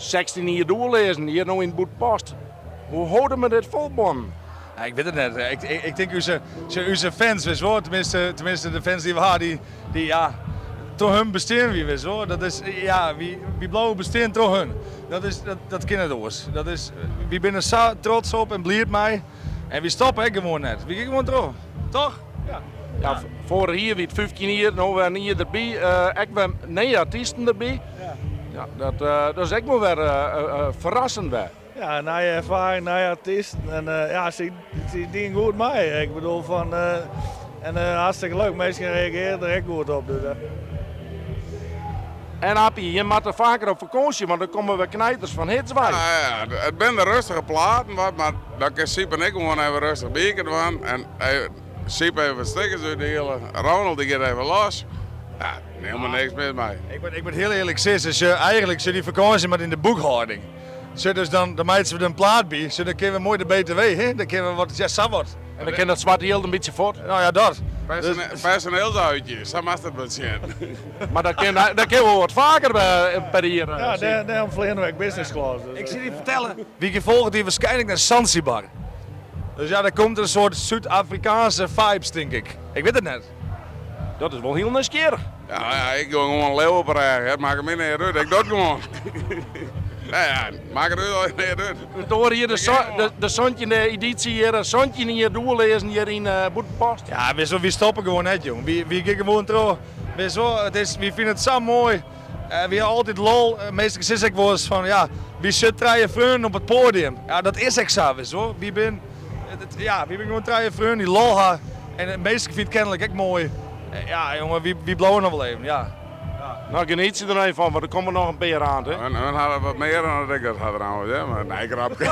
16 jier Doelleazen hjir no yn Bûtenpost. Hoe hâlde we dit folbonnen? Ja, ik wit it net. Ik tink ús fans, witst wol, teminsten de fans dy't we ha, dy ja, troch hun bestean wy, witst wol. Dat is, ja, wy bliuwe bestean troch hun. Dat is, dat kin net oars. Dat is, wy binne sa trots op en bliid mei. En wy stoppe ek gewoan net. Wy gean gewoan troch. Toch? Ja. Ja, foarich jier wie it 15 jier, no wer in jier derby. Ek wer nije artysten derby. Ja. Ja, dat is ek wol wer ferrassend wer. Ja, nije erfaring, nije artysten. En ja, sy dienen goed mei. Ik bedoel fan, en hartstikke leuk. Minsken reagearje der ek goed op. Dus. En Appie, je moatte faker op fakânsje, want dan komme wer knijters fan hits wei. Ja, ja, it binne de rêstige platen wat, mar dan kin Syb en ik gewoan even rêstich bierke dwaan. En Syb even wat stikkers útdiele, Ronald dy giet even los. Ja, helemaal niks mis mei. Ik moat hiel earlik sizze, sjoch, eigentlik sit dy fakânsje moat yn de boekhâlding. Sjoch, dus dan meitsje we der in plaat by, sjoch, dan kinne we moai de BTW, hè, dan kinne we wat, ja, sa wat. En dan kin dat swarte jild in bytsje fuort. Nou ja, dat. Personeelsuitje, sa moatst it wat sjen. Mar dat kin, dat kin wol wat faker per jier. Ja, dêrom fleane we ek business class. Dus. Ik sil dy fertelle, wy gean folgjend jier waarskynlik nei Zanzibar. Dus ja, der komt in soart Súd-Afrikaanse vibes, tink ik. Ik wit it net. Dat is wol hiel nijsgjirrich. Ja, ja, ik gean gewoan leeuw op 'e rêch, it makket my neat út. Ik doch it gewoan. Ja, ja, makket út neat út. It oare jier de santjinde edysje hjir, 17 jier Doelleazen hjir yn Bûtenpost. Ja, witst wol, wy stoppe gewoan net, jong. Wy gean gewoan troch. Witst wol, it is, wy fine it sa moai. Wy ha altyd lol. Minsken sizze ek wolris fan, ja, wy sitte trije freonen op it poadium. Ja, dat is ek sa, witst wol. Wy bin, ja, wy binne gewoan trije freonen dy't lol ha. En minsken fine it kennelik ek moai. Ja, jonge, wy bliuwe noch wol even, ja. No, genietsje der even fan, want der komme noch in pear oan. Hè? En hun hawwe wat mear dan ik dat ha trouwens, hè? Mar nee, grapke.